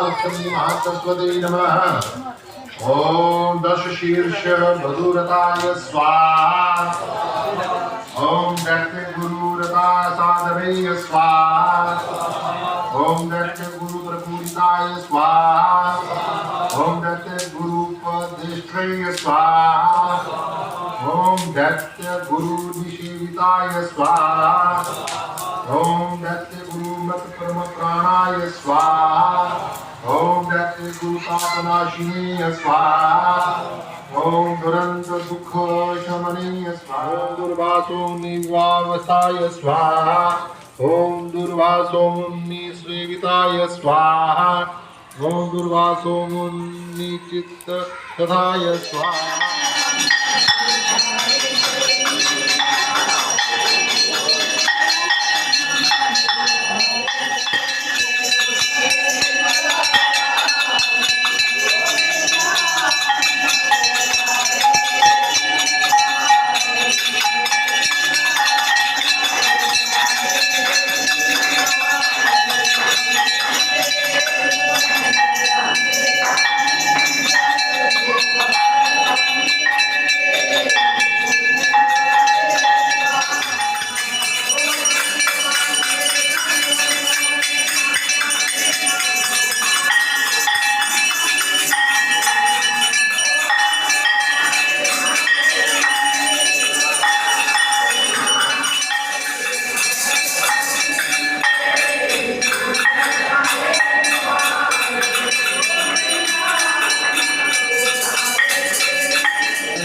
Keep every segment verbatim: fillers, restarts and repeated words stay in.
महासरस्वती नमः। ॐ दशशीर्ष मधुरताय स्वाहा। ॐ दैत्य गुरु रता साधवे स्वाहा। ॐ दैत्य गुरु प्रपूरिताय स्वाहा। ॐ दैत्य गुरु उपदेष्ट्रे स्वाहा। ॐ दैत्य गुरु निषेविताय स्वाहा। ॐ दैत्य गुरु मत परम प्राणाय स्वाहा। ॐ दैत्य गुरु पापनाशिने स्वाहा। ॐ दुरंत दुख शमने स्वाहा। ॐ दुर्वासो निवावसाय स्वाहा। ॐ दुर्वासो मुनि सेविताय स्वाहा। ॐ दुर्वासो मुनि चित्त सदाय स्वाहा।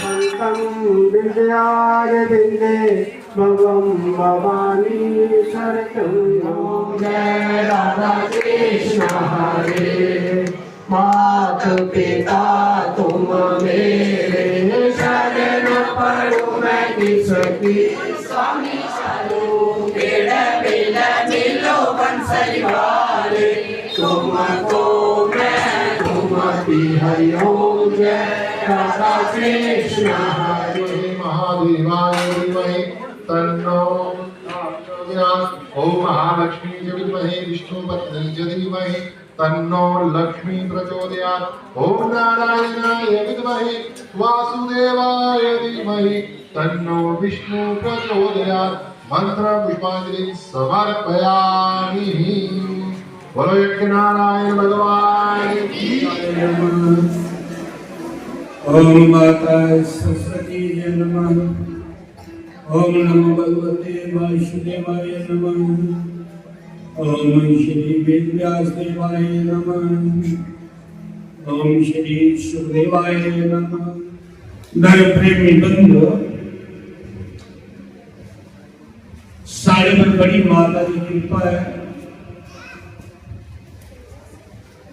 भवन्तं विद्यारविन्दे भवं भवानी शरतं। जय राधा कृष्ण हरे। मात पिता तुम मेरे, शरण पड़ूं मैं किसकी। स्वामी चलो मेरे मिल मिलो बंसरी वाले, तुमको मैं तुम की हरिओम। जय राधा कृष्ण हरे। महादेवाय विद्महे तन्नो, ओम महालक्ष्मी च विद्महे विष्णु पत्नी च धीमहि तन्नो लक्ष्मी प्रचोदयात्। ओम नारायणाय विद्महे वासुदेवाय धीमहि तन्नो विष्णु प्रचोदयात्। मंत्र पुष्पांजलि समर्पयामि। बोलो यज्ञ नारायण भगवान की। ओम माता सरस्वती जय नमः। ओम नमो भगवते वासुदेवाय नमः। ओम श्री वेद व्यास देवाय नमः। ओम श्री सुखदेवाय नमः। धर्म प्रेमी बंधु, साढ़े पर बड़ी माता दी कृपा है,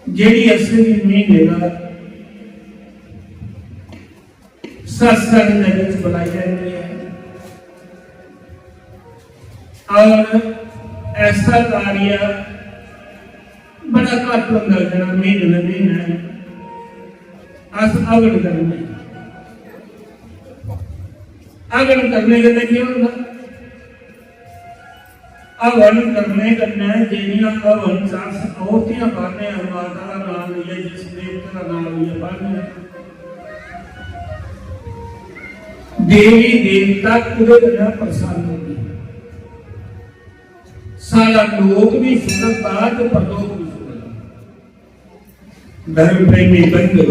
जेह्ड़ी असें गी महीने दा सत्संग दे विच बुलाई लैंदी ऐ। और ऐसा कार्य बड़ा घट होंदा, जेह्ड़ा महीने दे महीने अस हवन करने। हवन करने कन्नै केह् होंदा? हवन करने कन्नै जेह्ड़ियां हवन च अस आहुतियां पान्ने आं, माता दा नांऽ लेइयै, जिस देवता दा नांऽ लेइयै पान्ने आं, देवी देवता ओह्दे कन्नै प्रसन्न होंदे। साढ़ा लोक भी सुधरदा ते परलोक भी सुधरदा। धर्म प्रेमी बंधु,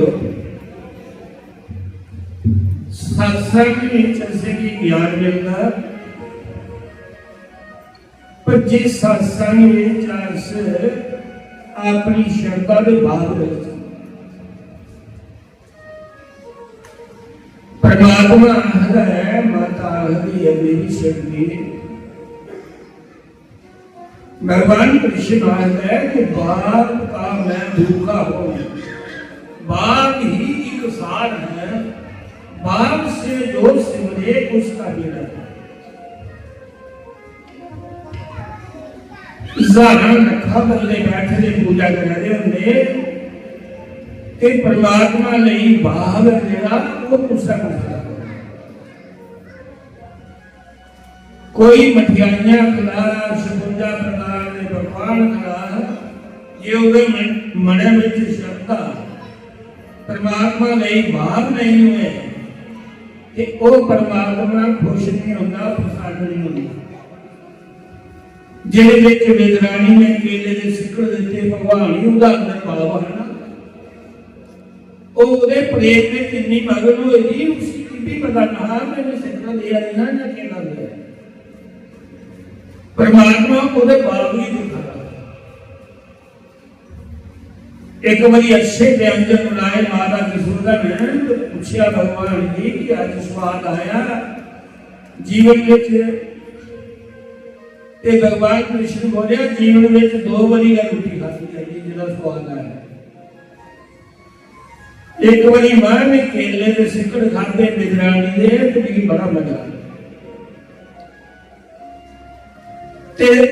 सत्संग विच असेंगी ज्ञान मिलदा, पर जिस सत्संग विच अस अपनी श्रद्धा दे भाव रखचै, परमात्मा आखदा है, माता आखदी है, मेरी शक्ति, भगवान कृष्ण आखदा है कि बाग का मैं भूखा हूं, बाग ही एक सार है, बाग से जो सिमरे उसका बेड़ा पार। ज्हारां लक्खां बंदे बैठे दे पूजा करा दे होंदे, ते परमात्मा लेई भाव जेह्ड़ा, ओह् कुसै कुसै दा। कोई मठियाइयां खला, छपुंजा प्रकार दे पकवान खला, जे ओह्दे मन, मनै बिच श्रद्धा, परमात्मा लेई भाव नेईं होऐ, ते ओह् परमात्मा खुश नेईं होंदा, प्रसन्न नेईं होंदा। जेह्दे बिच मेजरानी ने केले दे सिक्कड़ दित्ते भगवान गी, ओह्दा अंदर भाव हा ना, ओह् ओह्दे प्रेम बिच इन्नी मगन होई दी, उसी इब्बी पता नहा कि मैं सिक्कड़ देआ दी ना जां केला देआ। परमात्मा ओह्दे भाव गी दिखदा। एक बारी अच्छे व्यंजन बनाए माता जसोदा ने, तो पूछा भगवान जी कि अज स्वाद आया जीवन विच? ते भगवान कृष्ण बोलिया, जीवन विच दो बारी गै रोटी खादी जाती, जेह्ड़ा स्वाद आया। एक बारी मां ने केले दे सिक्कड़ खादे मेजरानी दे, ते मिगी बड़ा मजा आया। ते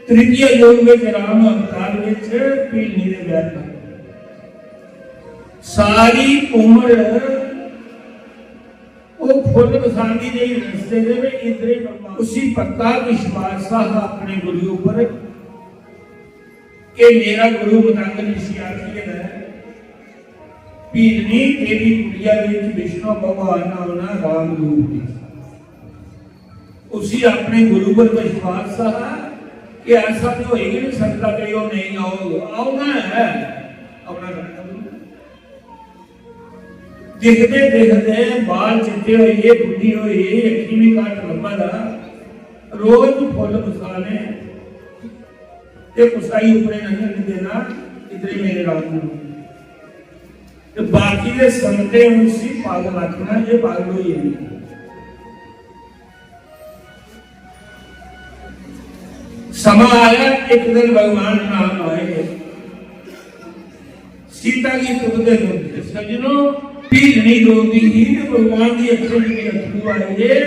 तृतीय युग विच राम अवतार विच भीलनी दे बैर खादे। सारी उम्र ओह् फुल्ल बसांदी रेही रस्ते दे, वे इतरे ब्रह्मा। उसी पक्का विश्वास हा अपने गुरु उप्पर कि मेरा गुरु मतंग ऋषि आखी गेदा ऐ, भीलनी तेरी कुटिया विच विष्णु भगवान औना राम रूप विच। उसी अपने गुरु पर विश्वास हा कि ऐसा तो होई गै नहीं सकता कि ओह् नहीं आओ, औना है, अपना करना। दिखदे दिखदे बाल चिट्टे होई गे, बुड्ढी होई गेई, अक्खीं बी घट्ट लब्भा दा, रोज फुल्ल बसाने ते कुसै गी उप्परे नहीं लगन देना, इतने मेरे राम ने। ते बाकी दे संतें उसी पागल आखना, ये पागल होई गेदी। समा आया, एक दिन भगवान राम आए, सीता गी तुपदे तुपदे। सज्जनो, भीलनी रोंदी ही ते भगवान दी अक्खीं च भी अत्थरू आए जे,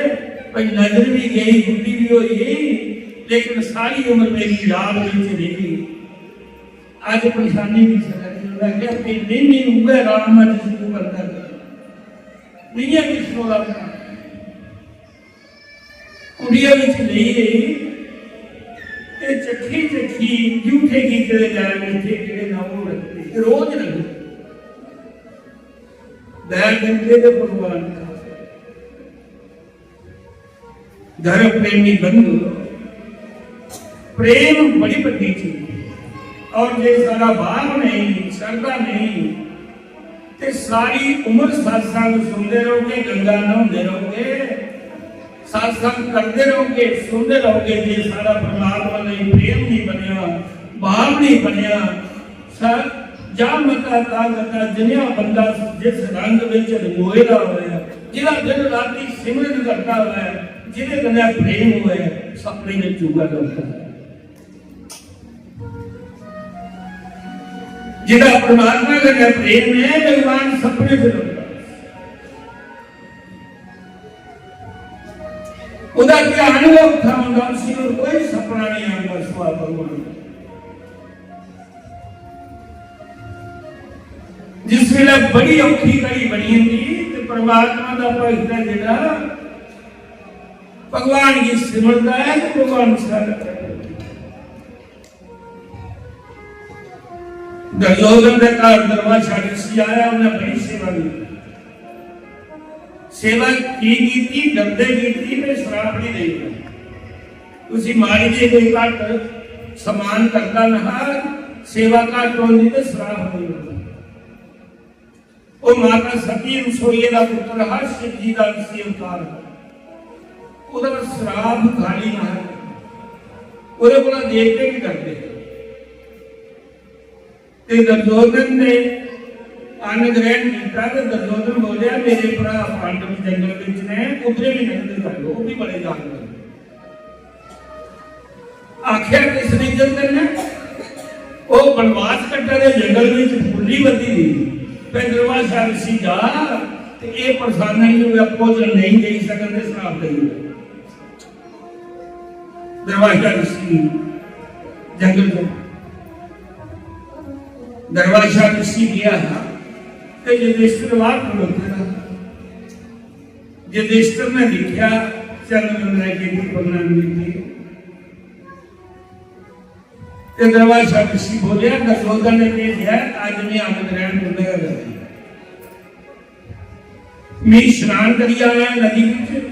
भाई नजर भी गई, बुढ़ी भी होई गई, लेकिन सारी उम्र मेरी याद विच रेही। अज परेशानी भी सदा दी। मैं क्या भीलनी, नहीं उम्र राम अज शुरू करता। नहीं है विष्णु राम। कुड़िया विच लेई गई ते चक्खी चक्खी जूठे कीते दे गैल मिट्ठे जेह्ड़े ना ओह् रखदे ते रोज रखदे। बैर दिंदे ते भगवान खादे। धर्म प्रेमी बंधु, प्रेम बड़ी बड़ी चीज है। और जे सारा भाव नहीं, श्रद्धा नहीं, ते सारी उम्र सत्संग सुनदे रहोगे, गंगा न्हौंदे रहोगे, सत्संग करदे रहोगे, सुनदे रहोगे, जे साढ़ा परमात्मा लेई प्रेम नहीं बनया, भाव नहीं बनया, सा-, जा मता ता गता, जिनेहा बंदा जिस रंग विच रंगोए दा होवे, जिदा दिन राती सिमरन करदा होवे, जिदे कन्नै प्रेम होवे, सपने विच चूगा लभदा है। जिदा परमात्मा कन्नै प्रेम है, भगवान सपने च लभदा। ओह्दा ध्यान गै उत्थै होंदा, उसी होर कोई सपना नहीं आंदा, सिवा भगवान। जिस वेले बड़ी औखी घड़ी बनी जंदी ते परमात्मा दा भगत ऐ जेह्ड़ा, भगवान गी सिमरदा है ते भगवान सारा दुर्योधन दे घर दुर्वासा ऋषि आया, उन्हें बड़ी सेवा की। सेवा की कीती, डरदे कीती, ते श्राप नहीं देई। उसी मारी जे कोई घट सम्मान करता ना, सेवा घट होंदी ते श्राप नहीं होंदा। वो माता सती रसोइये दा पुत्र हा, शिव जी दा ऋषि अवतार। ओह्दा श्राप खाली महाराज, ओह्दे कोला देवते भी डरदे। ते दुर्योधन ने अन्न ग्रहण किया, ते दुर्योधन बोलिया, "मेरे भरा पांडव जंगल विच ने, उधरे भी नहीं दिखाई, वो भी बड़े जानवर।" आख्या किस रीजन कन्नै? ओह् बनवास कट्टा दे जंगल विच फुल्ली बद्धी दी, ते दुर्वासा ऋषि जा ते एह् प्रसन्न नहीं होया, भोजन नहीं देई सकन ते श्राप देई ओड़ेआ। दुर्वासा ऋषि जंगल च, दुर्वासा ऋषि गया हा ते युधिष्ठिर बाहर खड़ोते दा। युधिष्ठिर ने दिखा चंद्रमंडल की प्रणाम की। ते दरबार शाह ऋषि बोलेआ, दुर्योधन ने भेजेआ, अज्ज में अन्न ग्रहण तुंदे गै करना। मी स्नान करियै आया नदी बिच,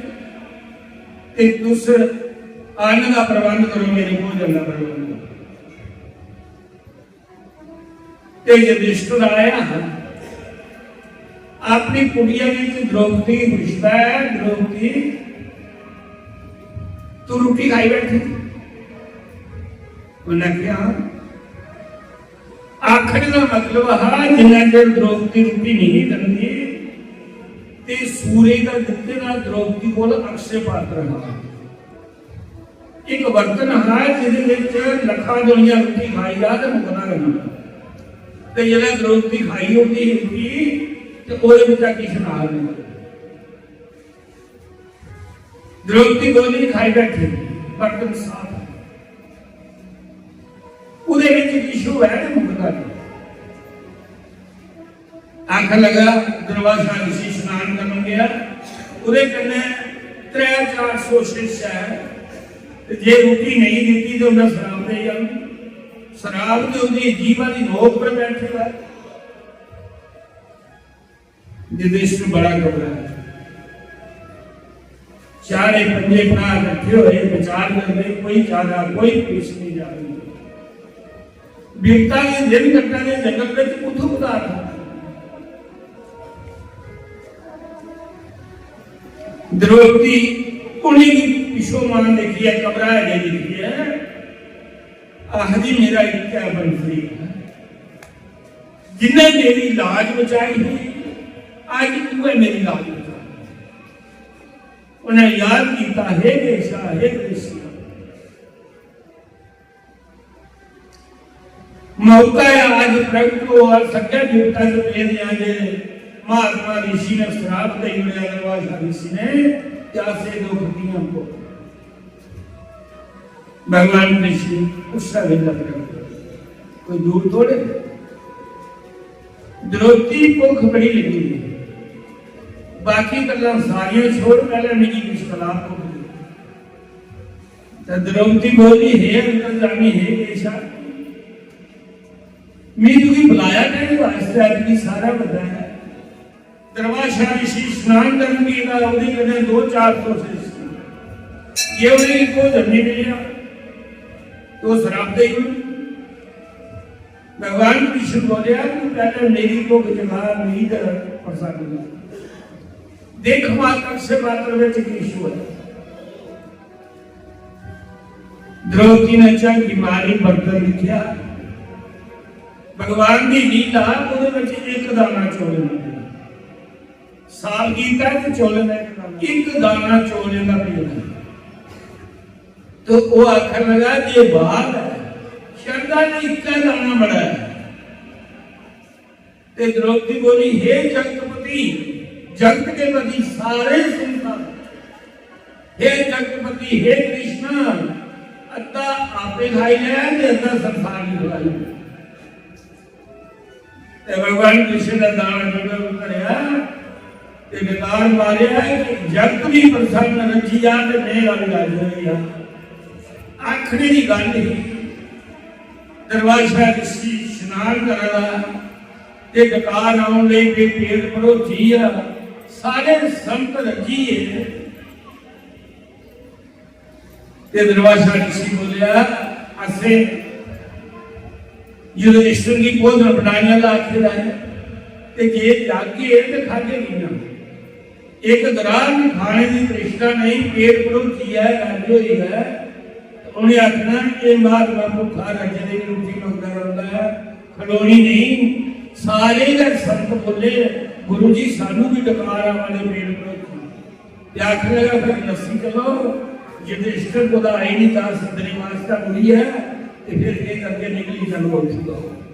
ते तुस अन्न दा प्रबंध करो, मेरे भोजन दा प्रबंध करो। ते युधिष्ठिर आया हा, अपनी कुड़िया गी द्रौपदी गी पुछदा ऐ, "द्रौपदी, तू रुट्टी खाई बैठी?" उन्नै आखेआ, "हां।" आखने दा मतलब हा, जिन्ना चिर द्रौपदी रुट्टी नेईं खंदी, ते सूरज दा दित्ते दा द्रौपदी कोल अक्षय पात्र हा। इक बर्तन हा, जिसदे विच लक्खां जोड़ियां रुट्टी खाई जा ते मुकदा गै नेईं। ते जिसलै द्रौपदी खाई ओड़दी ही रुट्टी, ते ओह्दे बिच्चा किश ना निकलदा। द्रौपदी गोली खाई बैठी, बर्तन साफ। ओह्दे विच किश होऐ ते मुकदा नेईं। आखन लगा, दरबार शाह ऋषि स्नान करन गया, ओह्दे कन्नै त्रै चार सौ शिष्य ऐ, ते जे रुट्टी नेईं दित्ती ते उन्नै शराब देई जानी। शराब ते ओह्दी जीभा दी नोक पर बैठे दा। युधिष्ठिर बड़ा घबराया। चारे पंजे भ्रा इकट्ठे होए, विचार करदे, कोई चारा, कोई पेश नहीं जा रही। बिपता दे दिन कट्टा दे जंगल विच कुत्थों उधार होना? द्रौपदी उ'नेंगी पिछोमान दिक्खियै, घबराए दे दिक्खियै आखदी, "मेरा इक्कै मंत्री है, जिन्ने मेरी लाज बचाई ही, अज्ज उ'ऐ मेरी लाज बचाई।" उन्हें याद किया, "हे केशा, हे कृष्ण, मौका है, आज प्रगट हो और सच्चे देवता जो दे दिया जे महात्मा ऋषि ने श्राप दे दिया, दरबार शाह ऋषि ने, क्या से दो खतियां को।" भगवान कृष्ण उस समय प्रगट हुए। कोई दूर थोड़े। द्रौपदी भुख बड़ी लगी हुई है, बाकी गल्लां सारियां छोड़, पहले मिगी कुछ खिला भुख लगी। तो द्रौपदी बोली, "हे अंतर्यामी, हे केशा, मैं तुगी बुलाया कैह्दे वास्तै? तुगी सारा पता है।" दरबार शाह ऋषि स्नान करन गेदा, ओह्दे कन्नै दो चार सौ शिष्य। जे उ'नेंगी भोजन नहीं मिलेआ, तो शराब देई ओड़। भगवान कृष्ण बोलेआ, "तू पैह्ले मेरी भुख जगा, मिगी ते प्रसाद दे।" देख मात्र से मात्र में चिकित्सु है। द्रौपदी ने झांकी मारी, बर्तन दिक्खेआ, भगवान दी लीला, ओह्दे विच इक दाना चौलें दा पेदा। साफ कीता ते चौलें दा इक दाना, इक दाना चौलें दा पेदा। तो ओह् आखन लगा, "जे बात है, शरधा ने इक्का दाना बड़ा है।" ते द्रौपदी बोली, "हे जगतपति, जगत के पति, सारे संसार, हे जगतपति, हे कृष्णा, अद्धा आपे खाई लै ते अद्धा संसार गी खलाई।" ते भगवान कृष्ण ने दाना जेह्ड़ा भरेआ ते डकार मारेआ कि जगत भी प्रसन्न रज्जी जा ते मेरा भी राज होई जा। आखने दी गल्ल ही, दरबार शाह ऋषि स्नान करा दा ते डकार आउन लगी पे, पेट भरोची आ, सारे संत रज्जी गे। ते दरबार शाह ऋषि बोलेआ, "असें युधिष्ठिर गी भोजन बनाने आह्ला आखे दा ऐ, ते जे जागे ते खागे कि'यां? इक ग्राह बी खाने दी तृष्णा नेईं, पेट भरोची ऐ, रज्ज होई ऐ।" ते उ'नें आखना, "एह् महात्मा भुक्खा रज्जे दे बी रुट्टी मंगदा रौंह्दा ऐ, खलोनी नेईं।" सारे गै संत बोले, "गुरु जी, सानू बी डकार आवा दे, पेट भरोची।" ते आखन लगा, "फिर नस्सी चलो, युधिष्ठिर कुतै आई निं तां सद्दने वास्तै मुड़ियै, ते फिर केह् करगे, निकली चलो उत्थूं दा।"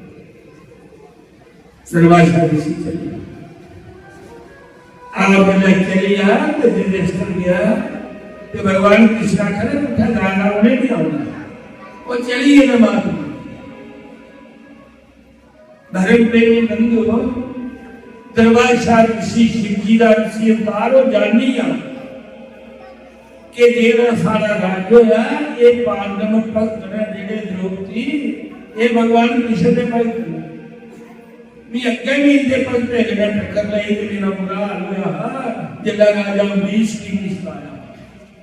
दरबार शाह ऋषि चली। आप जब चली आ, तो युधिष्ठिर गया, तो भगवान कृष्ण आखन लगा, "उत्थै जाना उ'नें निं औना।" ओह् चली गे ना महात्मा। धर्म प्रेमी बंधुओ, दरबार शाह ऋषि शिव जी दा ऋषि अवतार, ओह् जानी आ। एह् जेह्ड़ा साढ़ा राज्य होआ, एह् पांडव भक्त न जेह्ड़े द्रौपदी, एह् भगवान कृष्ण दे भक्त न। मी अग्गें बी इंदे भक्तें कन्नै टक्कर लई ते मेरा बुरा हाल होआ हा, जेल्लै राजा अम्बरीश गी किश आया।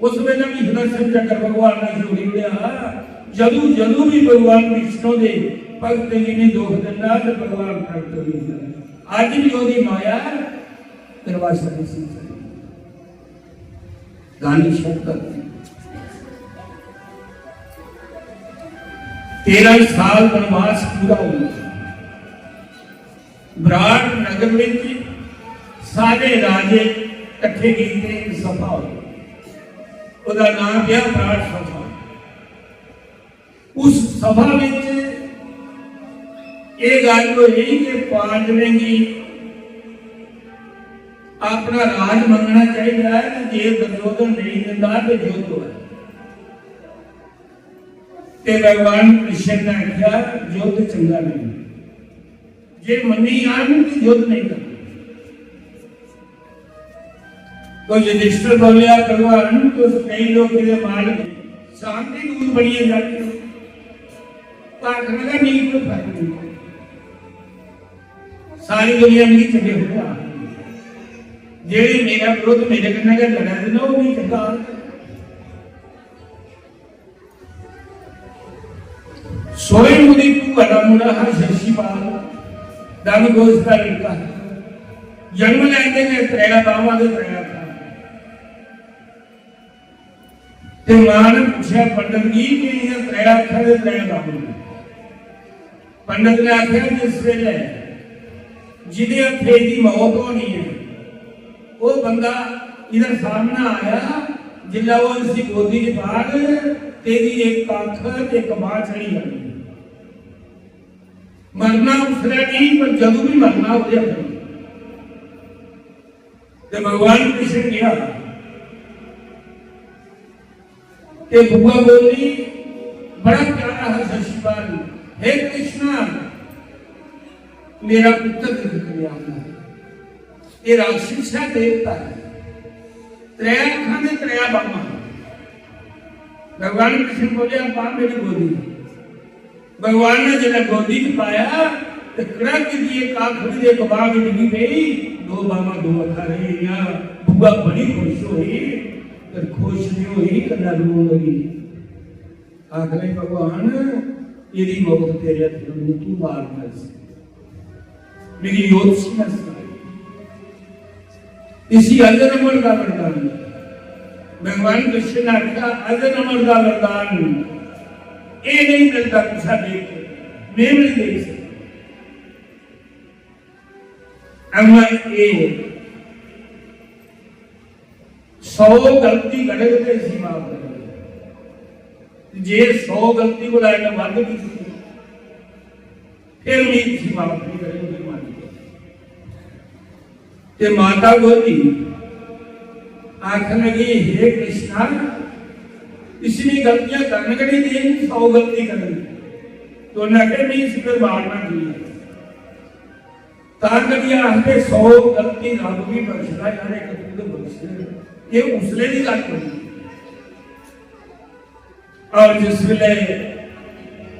उस बेल्लै बी सुदर्शन चक्र भगवान ने छोड़ी ओड़ेआ हा। जदू, जदू भी भगवान विष्णु दे भक्तें गी मी दुख दिंदा ते भगवान प्रगट होई जंदा। अज्ज भी ओह्दी माया दरवाजा नहीं सी। गांधी शब्द तेरह साल वनवास पूरा हो गया। विराट नगर में सारे राजे इकट्ठे कीते, एक सभा हो गई। ਉਹਦਾ ਨਾਮ ਪਿਆ ਵਿਰਾਟ ਸਭਾ। ਉਸ ਸਭਾ ਵਿੱਚ ਇਹ ਗੱਲ ਹੋਈ ਕਿ ਪਾਂਡਵੇਂ ਦੀ ਆਪਣਾ ਰਾਜ ਮੰਗਣਾ ਚਾਹੀਦਾ ਹੈ ਤੇ ਜੇ ਦੁਰਯੋਧਨ ਨਹੀਂ ਦਿੰਦਾ ਤੇ ਯੁੱਧ ਹੋਇਆ। ਤੇ ਭਗਵਾਨ ਕ੍ਰਿਸ਼ਨ ਨੇ ਆਖਿਆ, "ਯੁੱਧ ਚੰਗਾ ਨਹੀਂ, ਜੇ ਮੰਨੀ ਆਣ ਤੇ ਯੁੱਧ ਨਹੀਂ ਕਰਨਾ।" तो युधिष्ठिर बोलिया, "भगवान, तुस कई लोग के मालिक, शांति दूत बनिए जाते हो, तो आखने का नहीं कोई फर्क नहीं। सारी दुनिया मिगी चंगे हुए आ, जेह्ड़े मेरा विरोध मेरे कन्नै गै लड़ा दे न, ओह् मिगी चंगा आखदे।" सोहे मुंदी भूआ दा मुंडा हा शशिपाल, दंद गोश दा लड़का। जन्म लैंदे ने त्रै बावां दे त्रै हत्थां। ते मां ने पुच्छेआ पंडत गी कि इ'यां त्रै हत्थां दे त्रै बावां। पंडत ने आखेआ, जिस वेले जिदे हत्थे दी मौत होनी है, वो बंदा इधर सामने आया, जिल्लै वो इसी गोदी च पाग, तेरी एक कक्ख ते इक बांह चढ़ी जानी। मरना उसलै नहीं, पर जदू भी मरना, ओह्दे हत्थे। ते भगवान कृष्ण गया। ते बुआ बोली, बड़ा प्यारा हा शशिपाल, "हे कृष्णा, मेरा पुत्र दिक्ख लिया हमने।" ये राक्षस है, देवता है, त्रै अक्खां ते त्रै बांहां। भगवान कृष्ण बोले, "बांह मेरी गोदी।" भगवान ने जिसलै गोदी च पाया ते कड़क दी इक अक्ख दी इक बांह बी डिग्गी पेई, दो बांहां दो अक्खां रेही गेइयां। बुआ बड़ी खुश होई, पर खुश नहीं होई, कन्नै रोन लगी। आखने, "भगवान, एह्दी मौत तेरे हत्थें तू मारना सी।" मेरी ज्योतिषी ने सनाई। इसी अजर अमर का वरदान। भगवान कृष्ण ने आख्या, "अजर अमर का वरदान, ये नहीं मिलता कुछ देख, मैं नहीं देख सकता।" अमर ये सौ गलती करे तो इसी माफ करे, जे सौ गलती को लाए वध की, फिर भी इसी माफ नहीं करे, फिर मान गया। ते माता बोली, आखन लगी, "हे कृष्णा, इसने गलतियां करन गै नहीं देन, सौ गलती करन।" तो उन्हें आख्या, "नहीं, इसी फिर मारना नहीं है।" तां करियै आखदे, "सौ गलती रब भी बख्शदा, यार, इक तू ते बख्श।" ये उसले दी गल्ल बनी। और जिस वेले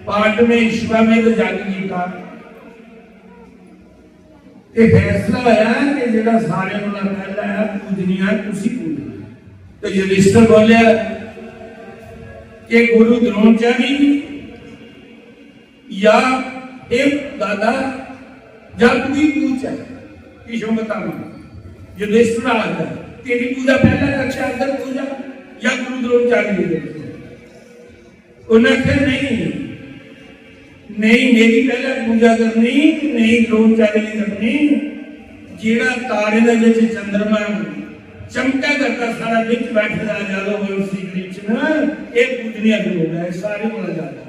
पांडवें विश्वामित्र जग कीता, ते फैसला होया कि जेड़ा सारे कोला पहला है, पूजनीय है, उसी पूजना। तो युधिष्ठिर बोलिया कि गुरु द्रोणाचार्य जी, या हे दादा, जा तू ही पूछ है, भीष्म पितामह। युधिष्ठिर आखदा, "तेरी पूजा पहला करके अंदर पूजा, या गुरु द्रोणाचार्य जी दे?" उन्हें आखेआ, "नहीं, नहीं, मेरी पहला पूजा करनी, नहीं द्रोणाचार्य जी करनी। जेड़ा तारे दे विच चंद्रमा चमका करदा, सारा विच बैठे दा जादू होवे उसी कृष्ण, ये पूजनीय लोग है, सारे कोला ज्यादा।"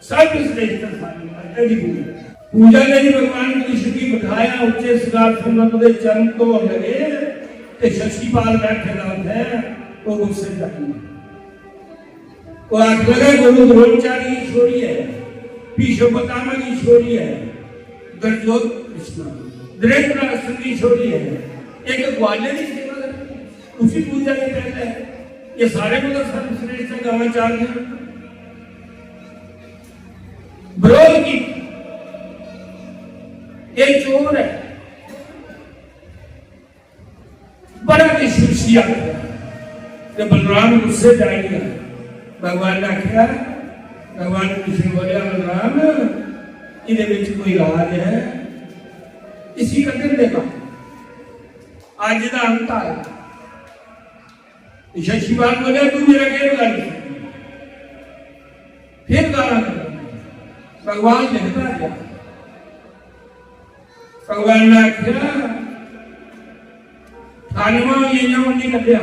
सर्वश्रेष्ठ स्थान पर तेरी पूजा। पूजा के लिए भगवान कृष्ण की बिठाया, उच्चे सिंहासन पर उनके चरण तो लगे, ते शशिपाल बैठे रहते हैं, वो गुस्से जाएंगे। वो आख लगा, "गुरु द्रोणाचार्य की छोरी है, भीष्म पितामह की छोरी है, दुर्योधन कृष्णा, धृतराष्ट्र की छोरी है, एक ग्वाले की सेवा कर, उसी पूजा के पहले है।" ये सारे कोला सर्वश्रेष्ठ गवां चार दियां। बरोध की, ये चोर है, बड़ा किश उसी आखदा। ते बलराम गुस्से च आई गया। भगवान ने आखिया, भगवान कृष्ण बोले, "बलराम, इहदे विच कोई राज है, इसी कड्ढन दे बाहर। अज्ज दा अंत आया।" शशिपाल बोले, "तू मेरा केह् बगाड़ी सकदी?" फिर गालां कड्ढियां। भगवान लिखदा गया। भगवान ने आखेआ, "ठानुआं होई गेइयां, उन्नी कड्ढेआ।"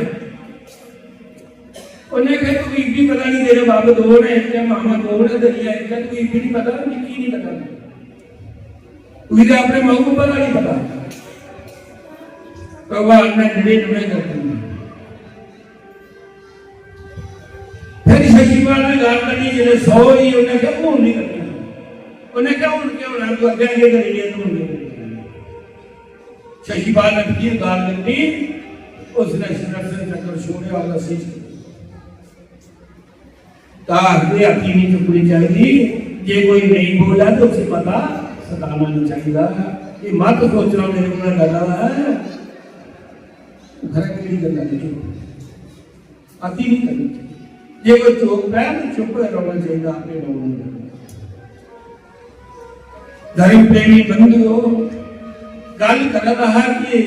उन्नै आखेआ, "तू इब्बी पता नहीं, तेरे बब्ब दो ने, ते मामा दो ने, दरिया इक ऐ, तू इब्बी नहीं पता, मिगी नहीं पता।" तुगी ते अपने माऊ बब्बा दा नहीं पता। भगवान ने नड़िनमें कर दिए। फिर शशिपाल ने गाल कड्ढी, जिसलै सौ होई, उन्नै आखेआ, "हून नहीं कड्ढना।" उन्नै आखेआ, "हून केह् होना? तू अग्गें केह् करी लिया, तू हून केह् करी लिया?" शशिपाल ने फिर गाल कड्ढी, उसने सुदर्शन चक्र छोड़ेआ, ओह्दा शीश कट्टी। तां आखदे अति नहीं चुक्कनी चाहिदी, जे कोई नहीं बोला तो उसे मता सताना नहीं चाहिदा। ये मत सोचना मेरे कोला डरा है, खरा केह्ड़ी गल्ला नहीं चुप, अति नहीं करनी चाहिए। जे कोई चुप है तो चुप रौहना चाहिए, आपे रौहना चाहिए। धर्म प्रेमी बंधुओ, गल कर रहा कि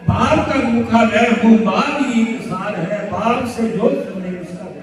बाल का मुखालय हूँ, बाल ही एक सार है, बाल से जो संदेश का है।